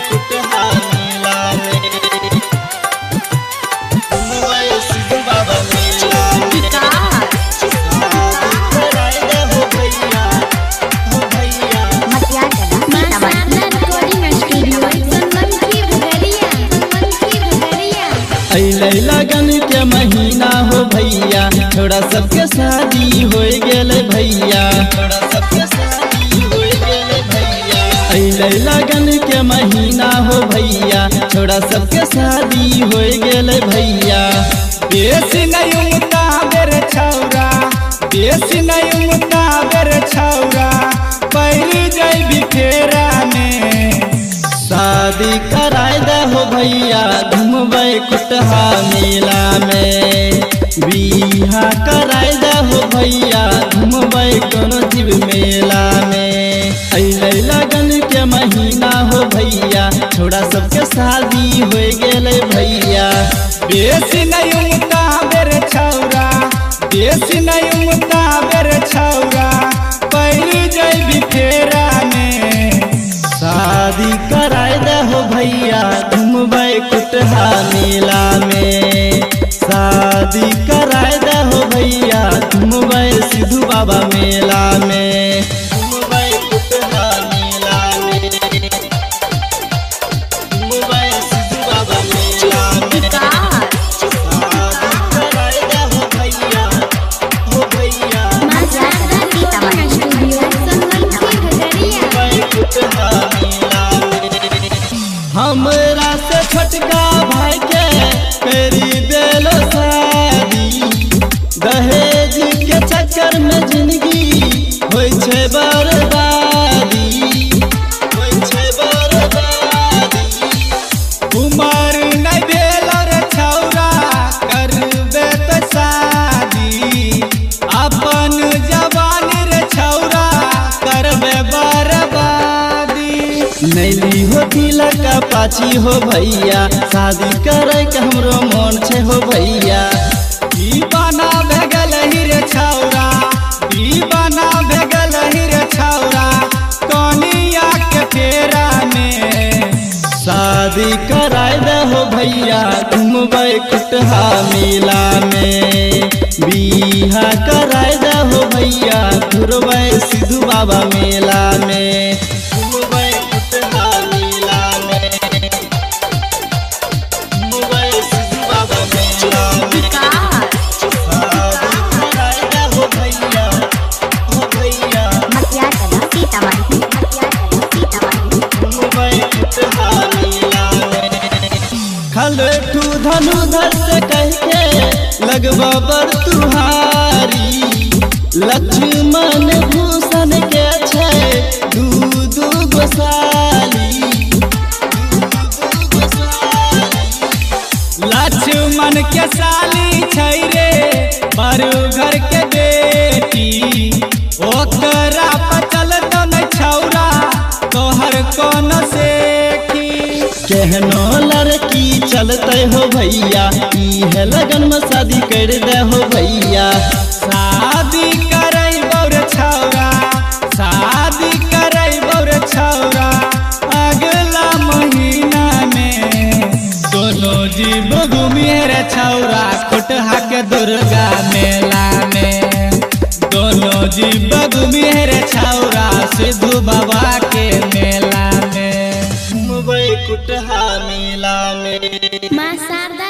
कुटहा मेला में, घुमबै सिद्धू बाबा मेला में। शादी कराय दे हो भैया, हो भैया। अइलै लगन के महीना हो भैया, छोड़ा सबके शादी हो गेलै भैया, छोड़ा सबके शादी हो गेलै भैया। अइलै लगन के महीना हो भैया, छोड़ा सबके शादी हो गेलै भैया। बेसी नहीं उताबेर छौरा, बेसी नहीं उताबेर छौरा, पहली जैबी फेरा में। शादी कराय दे हो भैया, घुमबै कुटहा मेला में। बियाह कराय दे हो भैया, घुमबै कोनो जीव मेला में। अइलै लगन के महीना हो भैया, छोड़ा सबके शादी हो गेलै भैया। बेसी नहीं उताबेर छौरा, बेसी नहीं उताबेर छौरा, पहली जैबी फेरा में। शादी कराय दे हो भैया, घुमबै कुटहा मेला में। शादी कराय दे हो भैया, घुमबै सिद्धू बाबा मेला में। घुमबै कुटहा मेला में, घुमबै सिद्धू बाबा मेला में। शादी कराय दे हो भैया, हो भैया। घुमबै कुटहा मेला में। हमरा से छोटका भाई के करी देलो शादी, दहेज के चक्कर में जिंदगी होइ छै बर्बादी, होइ छै बर्बादी। उमर नहीं भेल रे छौरा, करबे त शादी, अपन जवानी रे छौरा, करबे बर्बादी। नैली हो तिलक पाछी हो भैया, शादी करे के हमरो मन छै हो भैया। दीवाना भे गेलही रे छौरा, दीवाना भे गेलही रे छौरा, कनिया के फेरा में। शादी कराय दे हो भैया, घुमबै कुटहा मेला में। बियाह कराय दे हो भैया, घुरबै सिद्धू बाबा मेला में। घुमबै कुटहा मेला में, घुमबै सिद्धू बाबा मेला में। शादी कराय दे हो भैया, हो भैया। घुमबै कुटहा मेला में। खलठू धनु धर से कह के लगवा बर तुहारी, लक्ष्मण भूषण के छै दू दू गोसाली, लक्ष्मण के साली छै रे बरू घर के बेटी, ओकरा पचल तो नहीं छौरा, तोहर कोनो सेखी। केहनो लड़की चलते हो भैया, इहे लगन में शादी कर दे हो भैया। शादी करै बौर छौरा, शादी करै बौर छौरा, अगला महीना में। दोनों जीव घूमी रे छौरा, कुटहा के दुर्गा मेला में। दोनों जीव घूमी रे छौरा, सिद्धू बाबा के मेला में। घुमबै कुटहा मेला में। माँ शारदा।